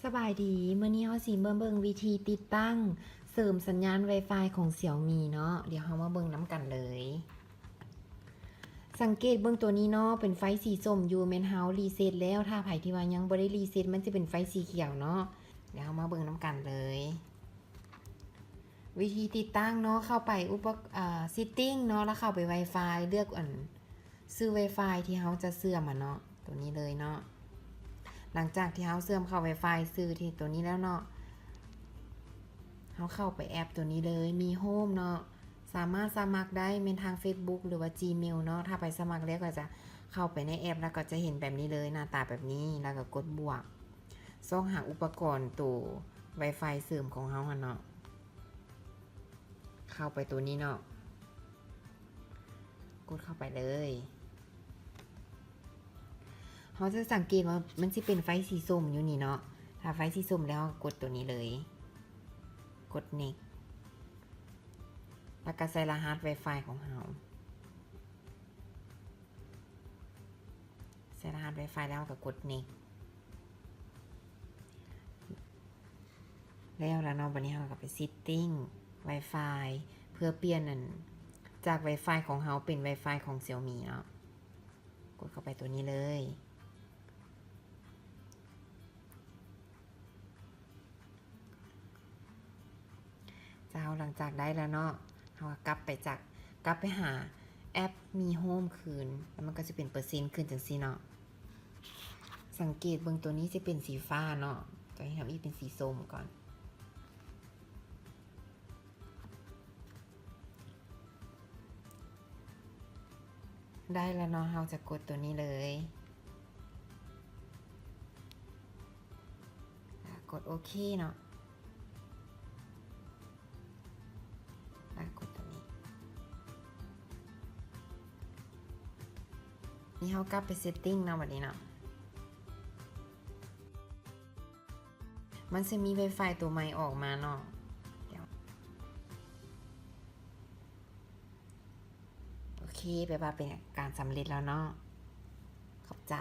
ສະບາຍດີ, ມື້ນີ້ເຮົາຊິມາເບິ່ງວິທີຕິດຕັ້ງເສີມສັນຍານ Wi-Fi ຂອງ Xiaomi ເນາະ. ດຽວເຮົາມາເບິ່ງນຳກັນເລີຍ. ສັງເກດເບິ່ງໂຕນີ້ເນາະ, ເປັນໄຟສີສົ້ມຢູ່, ແມ່ນເຮົາຣີເຊັດແລ້ວ. ຖ້າໃຜທີ່ວ່າຍັງບໍ່ໄດ້ຣີເຊັດ, ມັນຈະເປັນໄຟສີຂຽວເນາະ. ດຽວເຮົາມາເບິ່ງນຳກັນເລີຍ. ວິທີຕິດຕັ້ງເນາະ, ເຂົ້າໄປອຸປະ ເອີ setting ເນາະ, ແລ້ວເຂົ້າໄປ Wi-Fi, ເລືອກອັນ ຊື່ Wi-Fi ທີ່ເຮົາຈະເຊື່ອມອະເນາະ, ໂຕນີ້ເລີຍເນາະ. ຫຼັງຈາກທີ່ເຮົາເຊື່ອມເຂົ້າ Wi-Fi ຊື່ທີ່ໂຕນີ້ແລ້ວເນາະ, ເຮົາເຂົ້າໄປແອັບໂຕນີ້ເລີຍ, Mi Home ເນາະ. ສາມາດສະໝັກໄດ້ແມ່ນທາງ Facebook ຫຼືວ່າ Gmail ເນາະ. ຖ້າໃຜສະໝັກແລ້ວກໍຈະເຂົ້າໄປໃນແອັບ ແລ້ວກໍຈະເຫັນແບບນີ້ເລີຍ, ໜ້າຕາແບບນີ້, ແລ້ວກໍກົດບວກ. ຊອກຫາອຸປະກອນໂຕ Wi-Fi ເສີມຂອງເຮົາຫັ້ນເນາະ. ເຂົ້າໄປໂຕນີ້ເນາະ, ກົດເຂົ້າໄປເລີຍ. ເຮົາຈະສັງເກດວ່າມັນຊິເປັນໄຟສີສົ້ມຢູ່ນີ້ເນາະ. ຖ້າໄຟສີສົ້ມແລ້ວ ເຮົາກໍກົດໂຕນີ້ເລີຍ, ກົດ next ແລ້ວກໍໃສ່ລະຫັດ Wi-Fi ຂອງເຮົາ. ໃສ່ລະຫັດ Wi-Fi ແລ້ວກໍກົດ next ແລ້ວລະເນາະ. ບັດນີ້ເຮົາກໍໄປ setting Wi-Fi ເພື່ອປ່ຽນອັນ ຈາກ Wi-Fi ຂອງເຮົາເປັນ Wi-Fi ຂອງ Xiaomi ເນາະ, ກົດເຂົ້າໄປໂຕນີ້ເລີຍ. ເຈົ້າ, ຫຼັງຈາກໄດ້ແລ້ວເນາະ, ເຮົາກໍກັບໄປຈາກ ກັບໄປຫາແອັບ Mi Home ຄືນ, ແລ້ວມັນກໍຈະເປັນເປີເຊັນຂຶ້ນຈັ່ງຊີ້ເນາະ. ສັງເກດເບິ່ງໂຕນີ້ຊິເປັນສີຟ້າເນາະ, ໂຕນີ້ທຳອີກເປັນສີສົ້ມກ່ອນ. ໄດ້ແລ້ວເນາະ, ເຮົາຈະກົດໂຕນີ້ເລີຍ, ແລ້ວກົດໂອເຄເນາະ, ແລ້ວກົດໂຕນີ້. ນີ້ເຮົາກັບໄປ setting ເນາະ, ບັດນີ້ເນາະ. ມັນຊິມີ Wi-Fi ຕົວໃໝ່ອອກມາເນາະ. ດຽວ ໂອເຄ, ແປວ່າເປັນການສຳເລັດແລ້ວເນາະ. ຂອບໃຈ.